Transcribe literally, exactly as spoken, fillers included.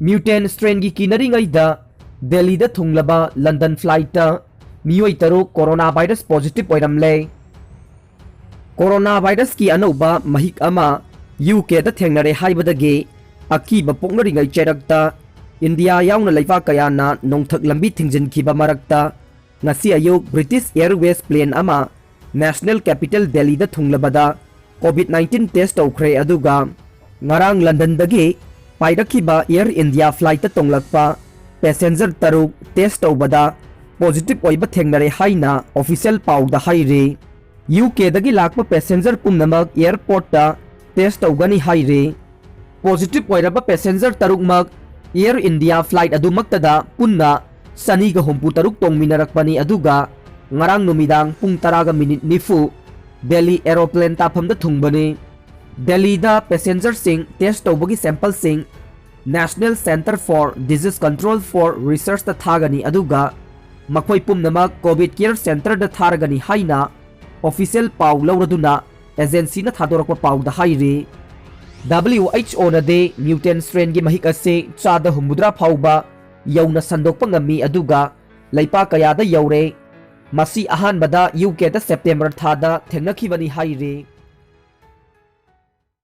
Mutant strainꯒꯤ ꯀꯤꯅꯔꯤꯉꯩꯗ ꯗꯦꯜꯂꯤꯗ ꯊꯨꯡꯂꯕ London flightꯇ ꯃꯤꯑꯣꯏ ꯇꯔꯨꯛ ꯀꯣꯔꯣꯅꯥ ꯚꯥꯏꯔꯁ positive ꯑꯣꯏꯔꯝꯂꯦ꯫ ꯀꯣꯔꯣꯅꯥ ꯚꯥꯏꯔꯁꯀꯤ ꯑꯅꯧꯕ ꯃꯍꯤꯛ ꯑꯃ ꯌꯨ ꯀꯦꯗ ꯊꯦꯡꯅꯔꯦ ꯍꯥꯏꯕꯗꯒꯤ ꯑꯀꯤꯕ ꯄꯣꯛꯅꯔꯤꯉꯩ ꯆꯩꯔꯛꯇ ꯏꯟꯗꯤꯌꯥ ꯌꯥꯎꯅ ꯂꯩꯕꯥꯛ ꯀꯌꯥꯅ ꯅꯣꯡꯊꯛ ꯂꯝꯕꯤ ꯊꯤꯡꯖꯤꯟꯈꯤꯕ ꯃꯔꯛꯇ ꯉꯁꯤ ꯑꯌꯨꯛ British Airways plane ꯑꯃ National Capital ꯗꯦꯜꯂꯤꯗ ꯊꯨꯡꯂꯕꯗ COVID nineteen test ꯇꯧꯈ꯭ꯔꯦ, ꯑꯗꯨꯒ ꯉꯔꯥꯡ ꯂꯟꯗꯟꯗꯒꯤ ꯄꯥꯏꯔꯛꯈꯤꯕ Air India flightꯇ ꯇꯣꯡꯂꯛꯄ passenger ꯇꯔꯨꯛ test ꯇꯧꯕꯗ positive ꯑꯣꯏꯕ ꯊꯦꯡꯅꯔꯦ ꯍꯥꯏꯅ official ꯄꯥꯎꯗ ꯍꯥꯏꯔꯤ꯫ ꯌꯨ ꯀꯦꯗꯒꯤ ꯂꯥꯛꯄ passenger ꯄꯨꯝꯅꯃꯛ airportꯇ test ꯇꯧꯒꯅꯤ ꯍꯥꯏꯔꯤ꯫ Positive ꯑꯣꯏꯔꯕ passenger ꯇꯔꯨꯛꯃꯛ Air India flight ꯑꯗꯨꯃꯛꯇꯗ ꯄꯨꯟꯅ ꯆꯅꯤꯒ ꯍꯨꯝꯐꯨ ꯇꯔꯨꯛ ꯇꯣꯡꯃꯤꯟꯅꯔꯛꯄꯅꯤ, ꯑꯗꯨꯒ ꯉꯔꯥꯡ ꯅꯨꯃꯤꯗꯥꯡ ꯄꯨꯡ ꯇꯔꯥꯒ ꯃꯤꯅꯤꯠ ꯅꯤꯐꯨ ꯗꯦꯜꯂꯤ aeroplane ꯇꯥꯐꯝꯗ ꯊꯨꯡꯕꯅꯤ꯫ ꯗꯦꯜꯂꯤꯗ passengerꯁꯤꯡ test ꯇꯧꯕꯒꯤ sampleꯁꯤꯡ National Centre for Disease Control for Researchꯇ ꯊꯥꯒꯅꯤ, ꯑꯗꯨꯒ ꯃꯈꯣꯏ ꯄꯨꯝꯅꯃꯛ COVID care centreꯗ ꯊꯥꯔꯒꯅꯤ ꯍꯥꯏꯅ official ꯄꯥꯎ ꯂꯧꯔꯗꯨꯅ agencyꯅ ꯊꯥꯗꯣꯔꯛꯄ ꯄꯥꯎꯗ ꯍꯥꯏꯔꯤ꯫ WHOꯅꯗꯤ mutant strainꯒꯤ ꯃꯍꯤꯛ ꯑꯁꯤ ꯆꯥꯗ ꯍꯨꯝꯐꯨꯇꯔꯥ ꯐꯥꯎꯕ ꯌꯧꯅ ꯁꯟꯗꯣꯛꯄ ꯉꯝꯃꯤ, ꯑꯗꯨꯒ ꯂꯩꯄꯥꯛ ꯀꯌꯥꯗ ꯌꯧꯔꯦ꯫ ꯃꯁꯤ ꯑꯍꯥꯟꯕꯗ ꯌꯨ ꯀꯦꯗ September ꯊꯥꯗ ꯊꯦꯡꯅꯈꯤꯕꯅꯤ ꯍꯥꯏꯔꯤ꯫